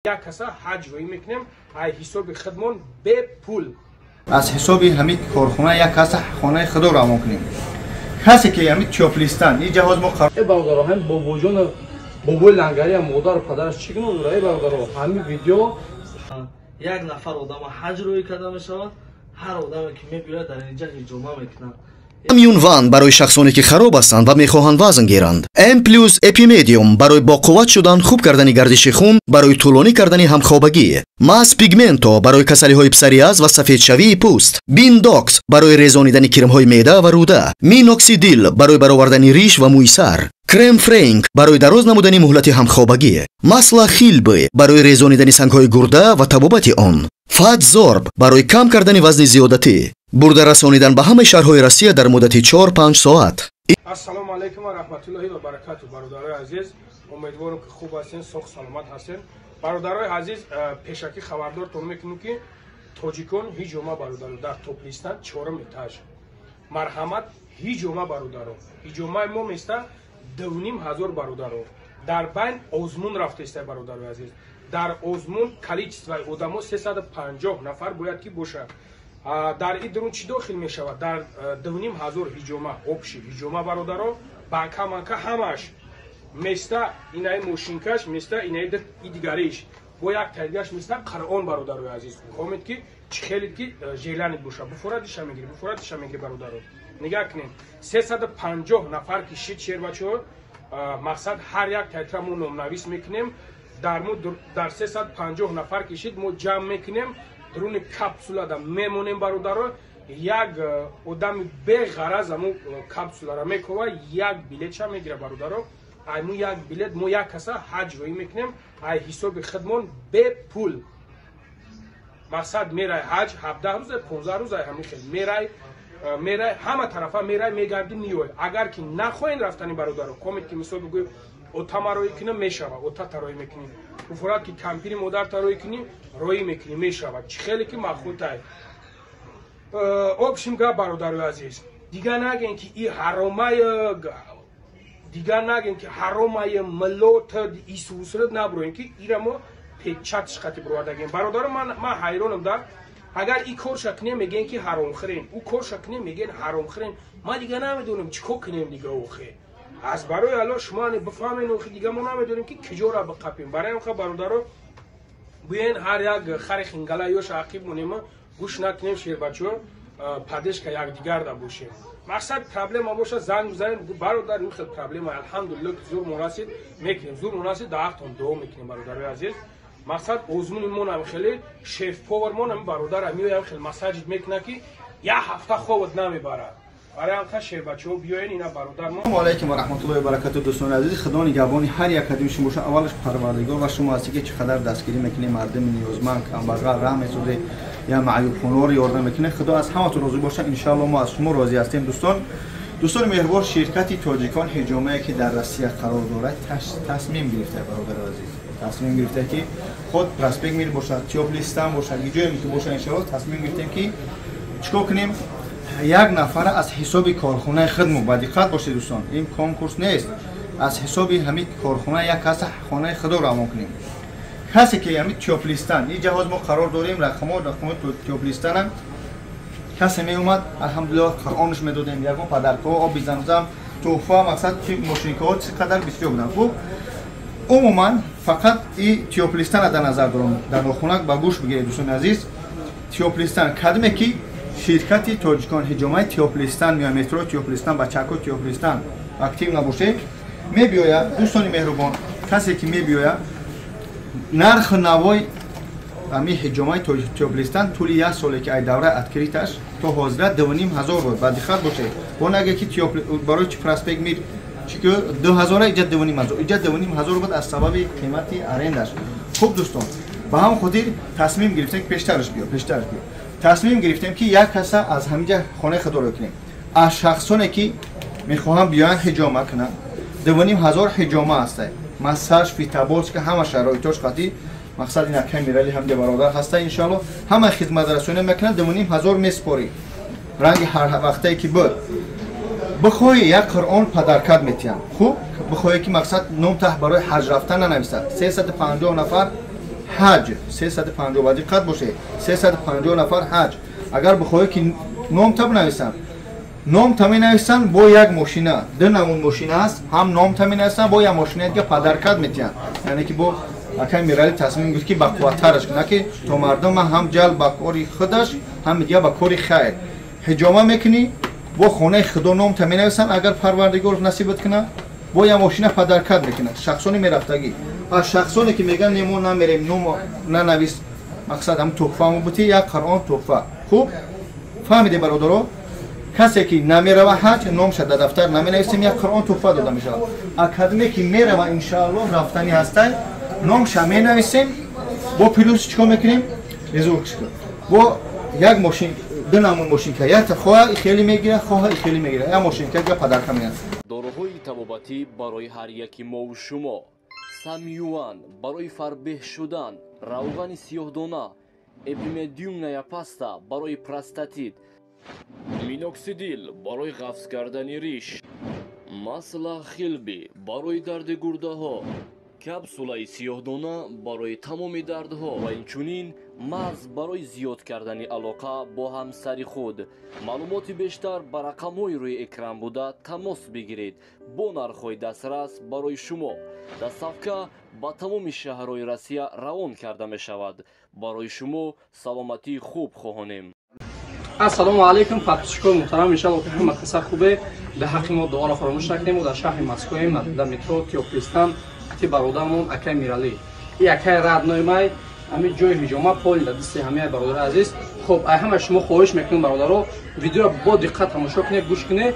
Як каса ҳаҷ роӣ мекунем ай ҳисоби худмон бепул. Аз ҳисоби ҳамин корхона як каса хонаи худо равон кунем. Касе ки ҳамин Тёплистан ин ҷаҳоз мо э бародаро, ҳамин бобоҷон, бобои лангари, модару падараш чӣ гуноҳ дора? Э бародаро, ҳамин видео як нафар одама ҳаҷ роӣ карда мешавад, ҳар одаме ки мебиёяд, дар инҷа ҳиҷома мекунад. Юнван барои шахсоне ки хароб ҳастанд ва мехоҳанд вазн гиранд. М плюс Эпимедиум барои боқувват шудан, хуб кардани гардиши хун, барои тӯлонӣ кардани ҳамхобагӣ. Мас Пигменто барои касалиҳои псориаз ва сафедшавии пӯст. Биндокс барои резонидани кирмҳои меъда ва рӯда. Миноксидил барои баровардани риш ва мӯи сар. Крем Френк барои дароз намудани муҳлати ҳамхобагӣ. Масла Хилбы барои резонидани сангҳои гурда ва табобати он. Фатзорб барои кам кардани вазни зиёдатӣ. Бурда расонидан ба ҳамаи шаҳрҳои Россия дар муддати 4-5 соат. Ассалому алайкум ва раҳматуллоҳи ва баракату. Бародарои азиз, умедворам, ки хуб ҳастен, соғ саломат ҳастен. Бародарои азиз, пешакӣ хабардортон мекунем, ки Тоҷикон ҳиҷома, бародаро, дар Топлистан, чорум этаж. Марҳамат, ҳиҷома, бародаро. Ҳиҷомаи мо места 2500, бародаро. Дар байн озмун рафтаиста, бародарои азиз. Дар озмун количествои одамо 350 нафар бояд ки бошад. Дар ин дурун чӣ дохил мешавад? Дар 2500 ҳиҷома, общий ҳиҷома, бародаро, банка манка ҳамаш места, инаи мошинкаш места, инаи и дигариш бо як тайдигаш места Қуръон, бародарои азиз. Комед ки чӣ хелед ки желанит боша, буфора диша мегири, буфора диша мегири, бародаро. Нигаҳ кунед, 350 нафар ки шид, шербачаҳо, мақсад, ҳар як тайтра мо номнавис мекунем. Дар мо дар 350 нафар ки шид, мо ҷамъ мекунем, дуруни капсулада мемонем, бародаро. Як одами беғараз аму капсулара мекова, як билетша мегира, бародаро. Айму як билет мо як каса ҳаҷ роӣ мекунем ай ҳисоби худмон бепул. Мақсад, мерай ҳаҷ, 17 рӯза, 15 рӯза, ҳамин хел мерай, ҳама тарафа мерай, мегарди, меёй. Агар ки нахоҳен рафтани, бародаро, комед ки мисол бигӯй, отама роӣ кунам, мешава, отата роӣ мекунӣ. Буфорад ки кампири модарта роӣ кунӣ, роӣ мекунӣ, мешава. Чӣ хеле ки махутай. Общем гап, бародарои азиз, дигар наген, ки и ҳаромай, дигар наген, ки ҳаромай милот исусрат наброем, ки ира мо печатш қати бировардагем. Бародаро, ман ҳайронам да. Агар и корша кунем, мегӯен, ки ҳаромхӯрем, ӯ корша кунем, мегӯен, ҳаромхӯрем. Ман дигар намедонам, чӣ кор кунем дига охе. Аз барои Алло, шумо бифаҳмен, охи дига мо намедонем, ки киҷора биқапем. Барои ҳамха, бародаро, буен ҳар як хари хингала ёша ақиб монем, гӯш накунем, шербачаҳо, поддержка якдигарда бошем. Мақсад, проблема боша, занг бизанем: бародар, ин хел проблема. Алҳамдулилло, ки зур мунасид мекунем, зур мунасид дар ҳақтон дуо мекунем, бародарои азиз. Мақсад, озмуни монам хеле шеф-повар монам, бародара меоям, хел массажит мекунад, ки як ҳафта хобат намебарад. Барои ҳамха, шербачаҳо, биёен, ина бародар мо. Ассалому алайкум ва раҳматуллоҳи ва баракату, дӯстони азиз. Худо нигаҳбони ҳар як кадоми шумо боша. Аввалаш Парвардигор ва шумо ҳастед, ки чӣ қадар дастгирӣ мекунед мардуми ниёзманд, камбағал, раҳм месозед, я маъюбхонаро ёрдам мекунед. Худо аз ҳаматон розӣ боша. Иншаалло, мо аз шумо розӣ ҳастем, дӯстон. Дӯстони меҳрубон, ширкати Тоҷикон ҳиҷомае, ки дар Россия қарор дорад, тасмим гирифта, бародари азиз, тасмим гирифта, ки худ Проспект Мир бошад, Тёплистан бошад, ҷое ки бошад, иншаалло, тасмим гирифтем, ки чикор кунем: як нафара аз ҳисоби корхонаи худмо, ба диққат бошед, дӯстон, ин конкурс нест, аз ҳисоби ҳамин корхона як каса хонаи худо равон кунем. Касе ки ҳамин Тёплистан ин ҷаҳоз мо қарор дорем, рақамҳо, рақамҳои Тёплистанам, касе меомад, алҳамдулилло, Қуръонш медодем, ягон подаркаҳо, оби Замзам, тӯҳфа, мақсад, чи мошинкаҳо чӣ қадар бисёр буданд. Хуб, умуман фақат и Тёплистана дар назар дорам. Дар нохунак ба гӯш бигиред, дӯстони азиз. Тёплистан кадме ки ширкати Тоҷикон ҳиҷомаи Тёплистан меояд, метро Тёплистан, бачако, Тёплистан актив набошед, мебиёяд. Дӯстони меҳрубон, касе ки мебиёяд, нархи навои ҳамин ҳиҷомаи Тёплистан тӯли як соле, ки ай давраи открыташ то ҳозира, 2500 буд. Ба диққат бошед, бо наге ки барои чи Проспект Мир чики 2000, иҷа 2500, иҷа 2500 буд аз сабаби қимати арендаш. Хуб, дӯстон, ба ҳамон хотир тасмим гирифтем, ки пештараш биё, пештараш биё, тасмим гирифтем, ки як каса аз ҳаминҷа хонаи худоро кунем. Аз шахсоне ки мехоҳанд биёянд ҳиҷома кунанд, 2500 ҳиҷома ҳаста, массаж, фитоболчика, ҳама шароитош қатӣ. Мақсад, ин акай Мирали ҳамҷа бародар ҳаста, иншоалло, ҳама хизматрасонӣ мекунанд. 2500 месупорӣ, ранги ҳар вақтае ки буд. Бихоҳӣ, як Қуръон подаркат метиҳам. Хуб, бихоҳӣ, ки мақсад, ном таҳ барои ҳаҷ рафтан нанависад. 350 нафар ҳаҷ 350 ба диққат бошед, 350 нафар ҳаҷ. Агар бихоҳед ки номта бинависанд, номта менависанд бо як мошина, ду намун мошина аст, ҳам номта менависанд бо як мошина дига падаркат метиҳанд. Яъне ки бо акай Мирали тасмим гирифт ки ба қувваттараш кунад, ки то мардума ҳам ҷалб ба кори худаш, ҳам дига ба кори хайр. Ҳиҷома мекунӣ, бо хонаи худо номта менависанд, агар Парвардигор насибат кунад, бо як мошина падаркат мекунад. Шахсони мерафтагӣ, аз шахсоне ки мегӯянд не, мо намерем, ном нанавис, мақсад ҳам туҳфамо бути, як Қуръон туҳфа. Хуб фаҳмидем бародаро? Касе ки намерава ҳаҷ, номша дар дафтар наменависем, як Қуръон туҳфа дода мешавад. Академие ки мерава, иншааллоҳ рафтанӣ ҳастай, номша менависем, бо плюс чикор мекунем? Бо як мошин, ду намун мошинка, якта хоҳа хеле мегира, хоҳа хеле мегира, як мошинка дига падарка меяд. Доруҳои табобатӣ барои ҳар яки мову шумо. Самюан барои фарбеҳ шудан, равғани сиёҳдона, эпимедиумная паста барои простатит, миноксидил барои ғафз кардани риш, масла хилби барои дарди гурдаҳо, капсулаи сиёҳдона барои тамоми дардҳо ва инчунин мағз барои зиёд кардани алоқа бо ҳамсари худ. Маълумоти бештар ба рақамҳои рӯи экран буда тамос бигиред. Бо нархҳои дастрас барои шумо. Доставка ба тамоми шаҳрҳои Россия равон карда мешавад. Барои шумо саломатии хуб хоҳонем. Ассалому алайкум, подписчикои муҳтарам, иншаллоҳ ки ҳама каса хубе. Дар ҳаққи мо дуоро фаромӯш накунем. Мо дар шаҳри Москваем, дар метро Тёплистан, қити бародармон акай Миралӣ. И акай родной май, ҳамин ҷои ҳиҷома поли дар дасти ҳамаи бародари азиз. Хуб, ай ҳама шумо хоҳиш мекунем бародаро, видеоро бо диққат тамошо кунед, гӯш кунед,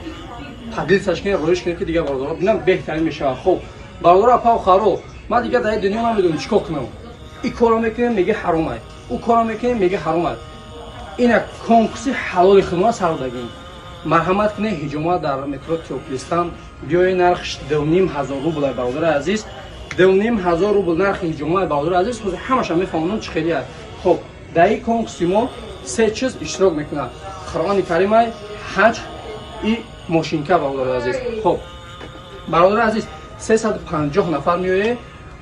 поделиться кунед, роиш кунед, ки дигар бародаро бинам беҳтарин мешавад. Хуб, бародаро, апа харо, ман дигар дар дунё намедонам чикор кунам. И корро мекунем, меги ҳаромай, ӯ корро мекунем, меги ҳаромай. Ина конкурси ҳалоли худма сар дагем. Марҳамат кунед, ҳиҷома дар метро Тёплистан биёед, нархш 2500 рубл, бародари азиз. 2500 рубл нархи ҳиҷома, бародари азиз. Ҳозир ҳамаша мефаҳмонам чӣ хеле аст. Хуб, дар ин конкурси мо се чиз иштирок мекунад: Қуръони Каримай, ҳаҷ и мошинка, бародари азиз. Хуб, бародари азиз, 350 нафар меоед.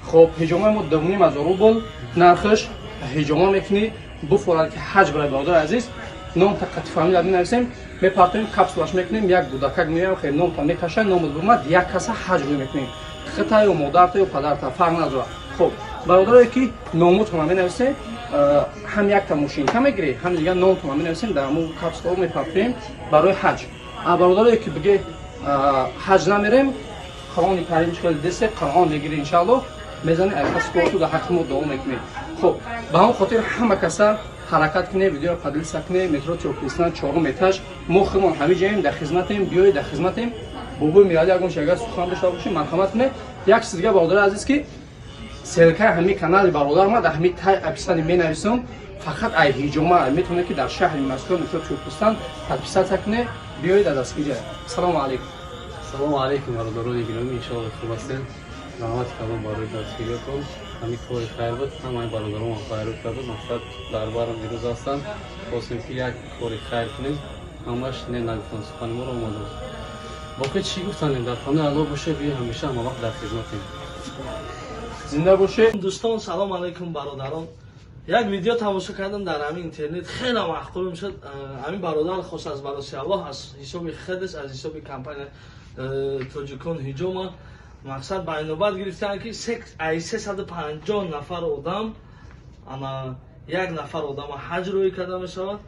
Хуб, ҳиҷомаи мо 2500 рубл нархш. Ҳиҷома мекунӣ, буфорад ки ҳаҷ барои бародари азиз. Номта қатъи фамилия менависем, мепартоем, капсулаш мекунем, як гудакак меоям, хел номта мекашад, номат бумад, як каса ҳаҷ рӯй мекунем. Хита ё модарта ё падарта фарқ надорад. Хуб, бародарое ки номотона менависем, ҳам якта мошинка мегирӣ, ҳам дигар номтона менависем, дар ҳамон капсулаҳо мепартоем барои ҳаҷ. А бародарое ки биге ҳаҷ намерем, Қуръони Карим чӣ хеле десе, Қуръон мегирӣ иншааллоҳ, мезанӣ айфас корту дар ҳаққи мо дуо мекунӣ. Хуб, ба ҳамон хотир ҳама каса ҳаракат кунед, видеоро поделиться кунед. Метро Тёплистан, чорум этаж. Мо худмон ҳамин ҷоем, дар хизматем, биёед, дар хизматем. Бобои Миралӣ ягон чи агар сухан дошта бошед, марҳамат кунед. Як чиз дига, бародари азиз, ки ссылкаи ҳамин канали бародар ма дар ҳамин тай описание менависам. Фақат ай ҳиҷома метавонед ки дар шаҳри Москва метро Тёплистан подписаться кунед, биёед дар дастгирия. Салому алайкум. Салому алайкум, бародарони гиромӣ, иншоаллоҳ хуб ҳастед. Раҳмати калом барои дастгириятон. Ҳамин кори хайр буд, ҳамаи бародарон хайру кард. Мақсад дар барам дирӯз ҳастанд, хостем ки як кори хайр кунем. Ҳамаш не нагуфтан сухани моро омаданд. Боқӣ чӣ гуфтанем, дар паноҳи Аллоҳ бошед, биё ҳамеша ҳамавақт дар хизматем. Зинда бошед. Дӯстон, салом алайкум, бародарон. Як видео тамошо кардам дар ҳамин интернет, хеле маъқул мешуд. Ҳамин бародар хост аз бароси Аллоҳ, аз ҳисоби худаш, аз ҳисоби компания Тоҷикон ҳиҷома, мақсад ба инобат гирифтаанд, ки ай 350 нафар одам ана як нафар одама ҳаҷ рӯй карда мешавад.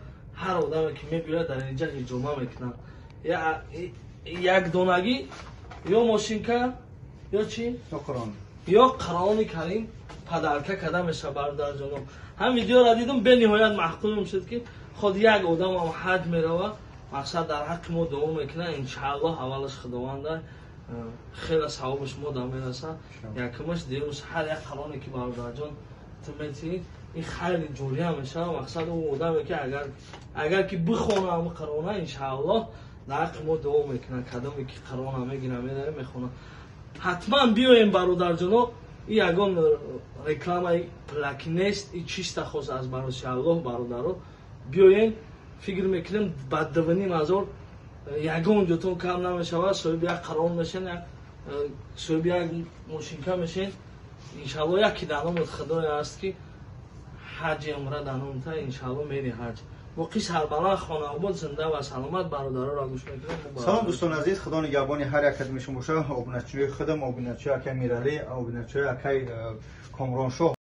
Ҳар одаме ки мебиёяд, дар инҷа ҳиҷома мекунад, як донагӣ ё мошинка ё чӣ, ё Қуръони Карим падарка карда мешавад. Бародарҷоно, ҳам видеоро дидам, бениҳоят маъқулам шуд, ки худ як одамам ҳаҷ меравад, мақсад дар ҳаққи мо дуо мекунад. Иншааллоҳ, аввалаш Худованда хеле савобаш мо да мерасад, якумаш. Дуюмаш, ҳар як қуръоне ки, бародарҷон, ту метиҳӣ, ин хайри ҷория мешавад. Мақсад ӯ одаме ки агар ки бихона ҳама қуръона, иншааллоҳ дар ҳаққи мо дуо мекунад. Кадоме ки қуръона мегира, мерава, мехона, ҳатман биёем, бародарҷоно. И ягон рекламаи плаки нест, и чиста хос аз бароси Аллоҳ. Бародаро, биёем, фикр мекунем, ба 2500 ягон ҷотон кам намешавад. Соҳиби як қарор мешен, соҳиби як мошинка мешен, иншалло. Яке дар номи Худое аст, ки Ҳаҷи умра дар номта, иншаалло мери ҳаҷ. Боқӣ сарбаланд, хонаобод, зинда ва саломат. Бародароро гӯш мекунам. Салом, дӯстони азиз, худо нигаҳбони ҳар як кадоми шумо боша. Обуначиёи худам, обуначиёи акай Миралӣ, обуначиёи акай Комроншоҳ.